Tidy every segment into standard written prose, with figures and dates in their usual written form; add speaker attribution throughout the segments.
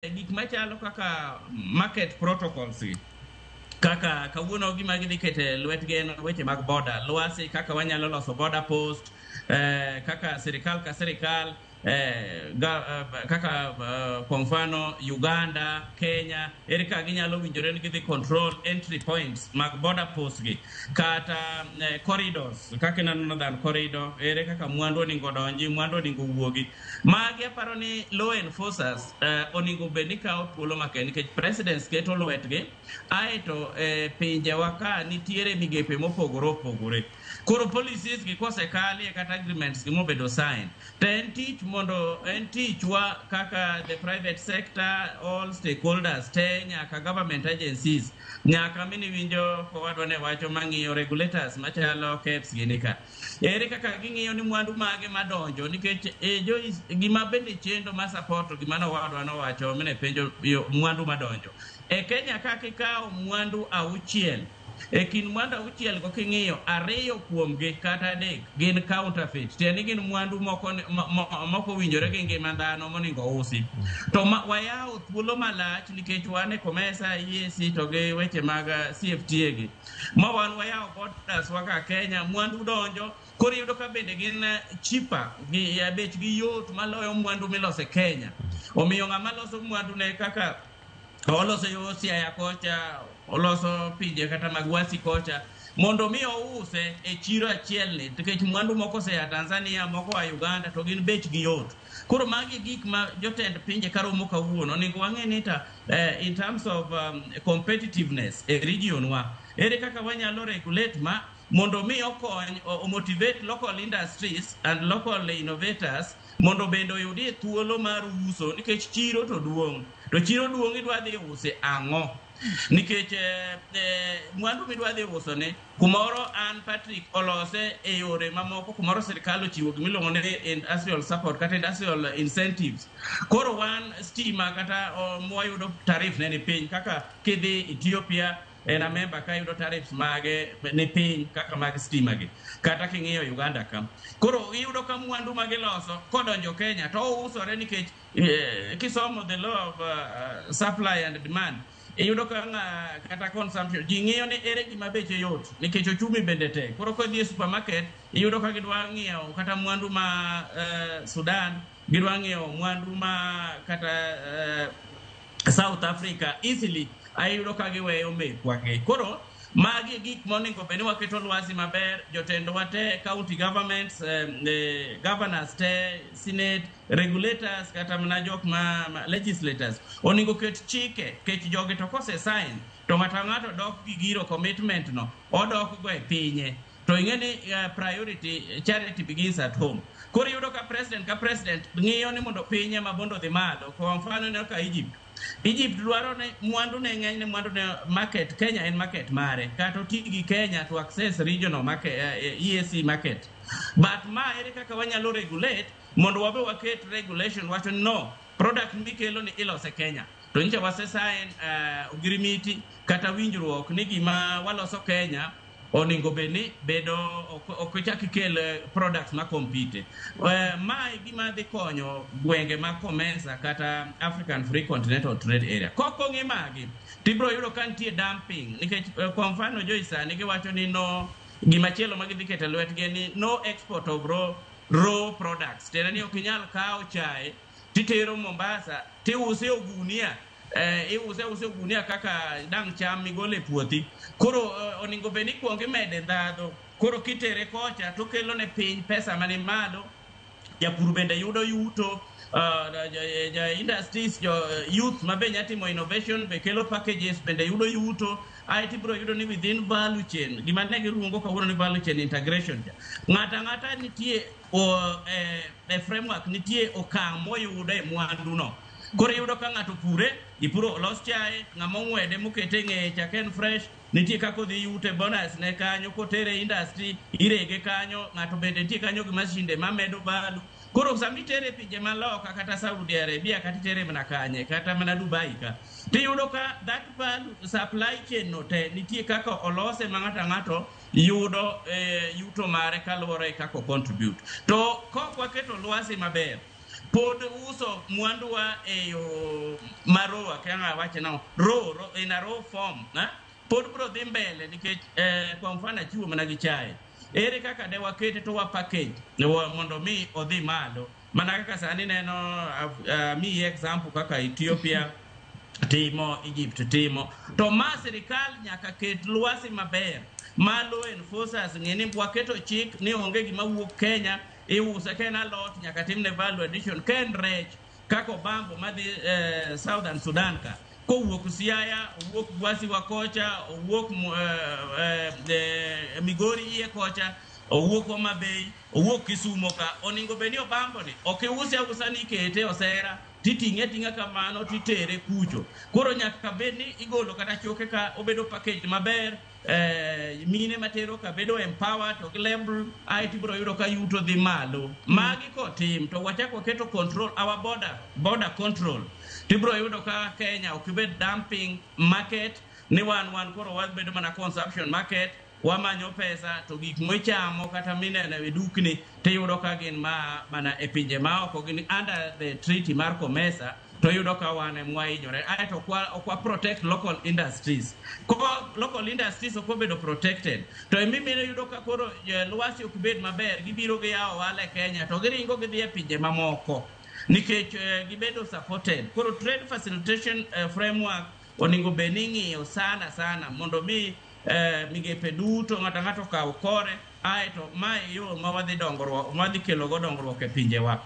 Speaker 1: Gik machalo kaka market protocols gi, kaka kawuono gima gidhi kete lwetgi en weche mag border lwasi, kaka wanyalo loso border post, kaka sirikal ka sirikal, kaka kwa mfano Uganda, Kenya, ere kaka ginyalo winjore ni gidhi control entry points mag border post gi, kata corridors kaka ineno Northern Corridor, ere kaka mwandu oningo odonji, mwandu oningo owuogi. Magi aparo ni law enforcers oningo bed ni kawo thuolo makende nikech presidents keto lwetgi, aeto pinjewa ka nitiere migepe mopogore opogore. Koro policies gi kosekalie kata agreements gi mobedo sign, to en tich mondo en tichwa kaka the private sector, all stakeholders te, nyaka government agencies, nyaka miniwinjo kowadwa ne wacho mang'iyo regulators machalo KEBS gini ka. Ere kaka ging'iyo ni mwandu mage madonjo nikech gima bende chendo ma support gima nowadwa nowacho mine penjo yo, mwandu madonjo. E Kenya ka kikawo mwandu 6, e kind mwandu 6 go king'iyo 2 kuomgi kata 3 gin counterfeit, tiende ni gin mwandu moko moko owinjore gi ngima dhano monego usi. To wayawo thuolo malach nikech wan e COMESA, EAC to gi weche mag CFTA gi. Ma wan wayawo borders wa ka Kenya, mwandu donjo, koro iyudo ka bende gin cheaper, gi bechgi yot maloyo mwandu miloso e Kenya. Omiyo ng'ama loso mwandu ne kaka oloso yo Siaya kocha, oloso pinje kata mag Wasi kocha, mondo mi ouse e chiro achiel ni, nikech mwandu moko osea Tanzania, moko oa Uganda, to gin bechgi yot. Koro magi gik ma jotend pinje karomo kawuono, onego wang'e ni ta in terms of competitiveness e region wa, ere kaka wanyalo regulate ma mondo mi okony, o motivate local industries and local innovators mondo bende oyudie thuolo mar uso, nikech chiro to duong'. To chiro duong' idwa dhi use ang'o? Nikech mwandu midwa dhi uso ni, kumoro an Patrick olose e yore mamoko, kumoro sirikal ochiwo gimiluongo ni industrial support kata industrial incentives. Koro wan stima kata mwayudo tariff ne ni piny, kaka kidhi Ethiopia en a member ka yudo tariffs mage ni piny kaka mag stima gi, kata king'iyo Uganda ka. Koro iyudo ka mwandu magiloso kodonjo Kenya to ousore nikech kisomo the law of supply and demand, iyudo ka kata consumption ji ng'iyo ni ere gima beche yot nikech ochumi bende tek. Koro kodhi e supermarket iyudo ka gidwa ng'iewo kata mwandu ma Sudan, gidwa ng'iewo mwandu ma kata South Africa easily, ayudo ka giweyo mekwa gi. Koro magi gik monego bed ni waketo lwasi maber, jotendwa te, county governments, governors te, senate, regulators, kata mana jok ma legislators onego ket chike, kech jogi to kose sign to ng'ato ang'ato dok gi giro commitment no, odok go e pinye. To ing'e ni priority charity begins at home. Koro iyudo ka president ka president ng'iyo ni mondo pinye ma mondo odhi malo. Kwa mfano ineno ka Egypt. Egypt dwaro ni mwandu ne ng'eny ne mwandu ne market, Kenya en market mare. Kata oti gi Kenya to access regional market, EAC market. But ma ere kaka wanyalo regulate mondo wabe waket regulation wacho ni no, product mikelo ni ilose Kenya. To nyicha wase sign ogirimiti kata winjruok ni gima waloso Kenya onego bed ni bedo ok chak ikel products ma compete. Mae gima dhi konyo gwenge mag COMESA kata African Free Continental Trade Area. Kok ong'i magi, tibiro yudo ka nitie dumping nikech kwa mfano Joyce sani giwacho ni no, gimachielo ma gidhi keto e lwetgi en ni no export of raw products. Tiende ni ok inyal kawo chae titero Mombasa tiuse e ogunia, iuse use ogunia kaka dang' cham migolo e puothi. Koro onego bed ni ikuongo imede ndhadhu. Koro kitere kocha to kelo ne piny pesa mani malo, japur bende yudo yuto, ja industries, jo youth ma be nya timo innovation be kelo packages bende yudo yuto. Aeto ibiro yudo ni within value chain, gima ne giluongo kawuono ni value chain integration cha, ng'ato ang'ata nitie e framework, nitie okang' moyudo e mwandu no. Koro iyudo ka ng'ato pure, ipuro olos chae, ng'ama ong'wede mokete e ng'eye cha ka en fresh, nitie kaka odhi yute bonus ne kanyo, kotere e industry, irege kanyo, ng'ato bende nitie kanyo gi masinde mamedo value. Koro sama itere e pinje maloka kata Saudi Arabia kata itere mana kanye, kata mana Dubai ka, tiyudo ka that value supply chain no te nitie kaka olose ma ng'ato ang'ato yudo yuto mare kaluwore kaka o contribute. To kok waketo lwasi maber, Pod uso mwanduwa e yo maroa kaka awache no raw, in a raw form, eh? Pod bro dhi mbele nikech kwa mfano achiwo mana gi chae. Ere kaka de wakete to wa package mondo mi odhi malo? Mana kaka sani neno, miyi example kaka Ethiopia timo, Egypt timo. To ma sirikal nyaka ket lwasi maber ma law enforcers ng'e ni waketo chik ni onge gima wuok Kenya iuse. Ka en alot, nyaka timne value addition. Ka en rech kaka Obambo madhi Southern Sudan ka kowuok Siaya, owuok Gwasiwa kocha, owuok Migori iye kocha, owuok Homa Bay, owuok Kisumo ka, onego bed ni Obambo ni ok iuse ausa ni ikete osera titing'e ating'a kamano titere kucho. Koro nyaka bed ni igolo kata choke ka obedo package maber, mine matero ka bedo empowered to gi label ae tibiro yudo ka yuto dhi malo. Magi kotim to wachak waketo control our border, border control, tibiro yudo ka Kenya ok bed dumping market ni wan koro wabedo mana consumption market, wamanyo pesa to gik michamo kata mineno e dukni tiyudo ka gin ma mana e pinje maoko, gin under the treaty mar COMESA, to iyudo ka wan ema wahinyore. Aeto ok wa protect local industries. Ko local industries ok obedo protected, to emimino yudo ka koro lwasi ok bed maber. Gibiro giyawo ohala e Kenya to giringo gidhi e pinje mamoko nikech gibedo supported. Koro trade facilitation framework onego bed ni ing'iyo sana sana mondo mi migepe duto ng'ato ang'ato okaw kore. Aeto mae e yo ma wadhi dongruok, ma wadhi kelo go dongruok e pinjewa.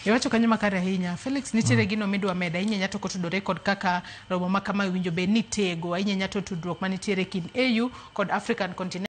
Speaker 2: Iwacho kanyo makare ahinya. Felix, nitiere gino midwa medo ahinya ahinya to kotudore kod kaka romo ma kama owinjo bed ni tego ahinya ahinya to tudruok manitiere kind AU kod African continent.